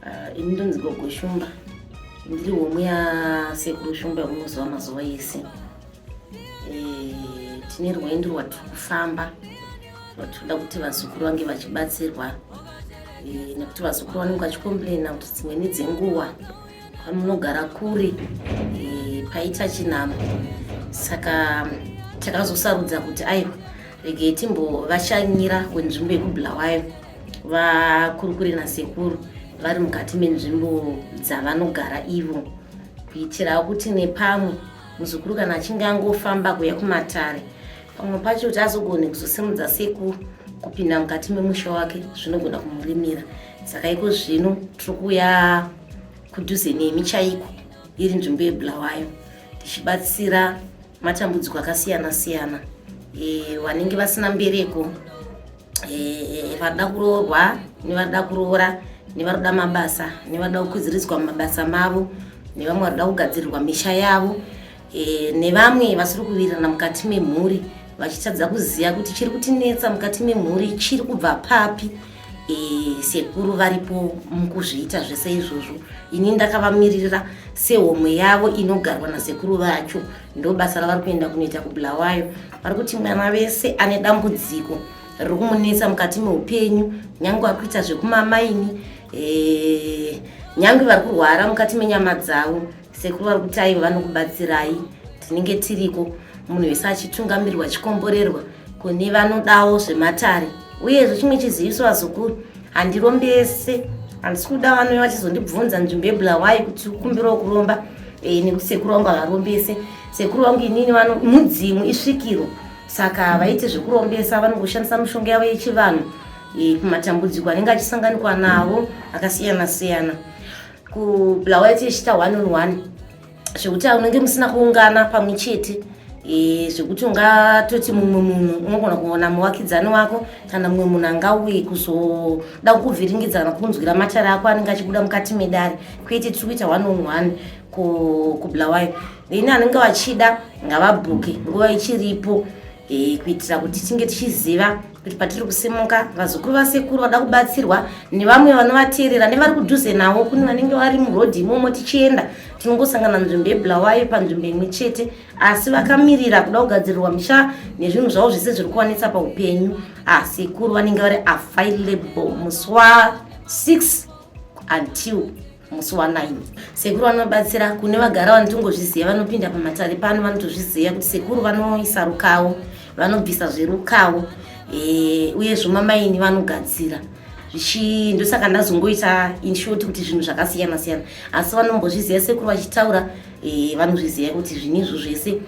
Ah, ini ndonzi Gogo Shumba, ndiri homwe yaSekuru Shumba yamunoziva mazuva ese. Eh, tine rwendo rwatiri kufamba rwatinoda kuti vazukuru vange vachibatsirwa eh, nekuti vazukuru vanenge vachikomplaina kuti dzimweni dzenguva pamunogara kure eh, paita chinhamo. Saka takazosarudza kuti aiwa, regei timbovashanyira wenzvimbo yekuBulawayo, vakurukure nasekuru vari mukati menzvimbo dzavanogara ivo, kuitira kuti nepamwe muzukuru kana achinge angofamba kuya kumatare, pamwe pacho kuti azogone kuzosimudza sekuru kupinda mukati memusha wake zvinogona kumuremera. Saka iko zvino tiri kuuya kudhuze nemi chaiko, iri nzvimbo yeBulawayo, tichibatsira matambudziko akasiyana siyana, vanenge vasina mbereko, varida kuroorwa nevarida kuroora, nevarikuda mabasa nevarida kukwidziridzwa mumabasa mavo, nevamwe varida kugadzirirwa misha yavo, nevamwe vasiri kuwirirana mukati memhuri, vachitadza kuziva kuti chiri kutinetsa mukati memhuri chiri kubva papi. Sekuru varipo mukuzviita zvese izvozvo. Ini ndakavamiririra sehomwe yavo inogarwa nasekuru vacho. Ndo basa ravari kuenda kunoita kuBulawayo. Vari kuti mwana vese ane dambudziko riri kumunetsa mukati meupenyu, nyange vari kuita zvekumamaini, nyange vari kurwara mukati menyama dzavo, sekuru vari kuti aiva vanokubatsirai. Tinenge tiriko, munhu wese achitungamirirwa, achikomborerwa. Kune vanodawo zvematare, uyezve chimwe chiziviso, vazukuru, handirombese. Handisi kuda vanouya vachizondibvunza nzvimbo yeBulawayo kuti kumbirawo kuromba, nekuti sekuru vangu havarombese. Sekuru vangu inini vano mudzimu, isvikiro, saka vaite zvekurombesa. Vanongoshandisa mishonga yavo yechivanhu kumatambudziko anenge achisanganikwa navo akasiyana siyana. KuBulawayo tichiita one on one, zvekuti unenge musina kuungana pamwe chete, zvekuti ungatoti mumwe munhu unogona kuona muvakidzani wako kana mumwe munhu angauye kuzoda kukuvhiringidza kana kunzwira matare ako anenge achibuda mukati medare. Kwete, tiri kuita one on one kuBulawayo. Ini anenge vachida ngavabhuke nguva ichiripo, kuitira kuti tinge tichiziva kuti patiri kusimuka, vazukuru vasekuru vada kubatsirwa nevamwe vanovateerera nevari kudhuze navo, kune vanenge vari murodhi imomo, tichienda tinongosangana nzvimbo yeBulawayo panzvimbo imwe chete, asi vakamirira kuda kugadzirirwa misha nezvinhu zvavo zvese zviri kuwanetsa paupenyu. Asekuru vanenge vari available musi wa6 until musi wa9. Sekuru vanobatsira. Kune vagara vanotongozviziva, vanopinda pamatare pano, vanotozviziva kuti sekuru vanoisa rukawo, vanobvisa zverukawo, uyezve mamaini vanogadzira zvichi. Ndosaka ndazongoita in short kuti zvinhu zvakasiyana siyana, asi vanombozviziva sekuru vachitaura, vanozviziva kuti zvinhu izvo zvese.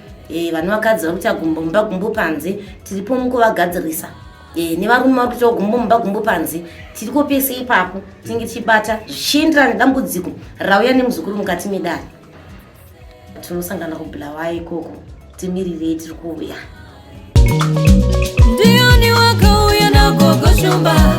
Vane vakadzi vari kuita gumbo mumba gumbo panze, tiripo mukuvagadzirisa. Nevarume vari kuitawo gumbo mumba gumbo panze, tiriko pese ipapo. Tinenge tichibata zvichienderana nedambudziko rauya nemuzukuru mukati medare. Tinosangana kuBulawayo ikoko, timirirei, tiri kuuya. Ndiani wakauya naGogo Shumba?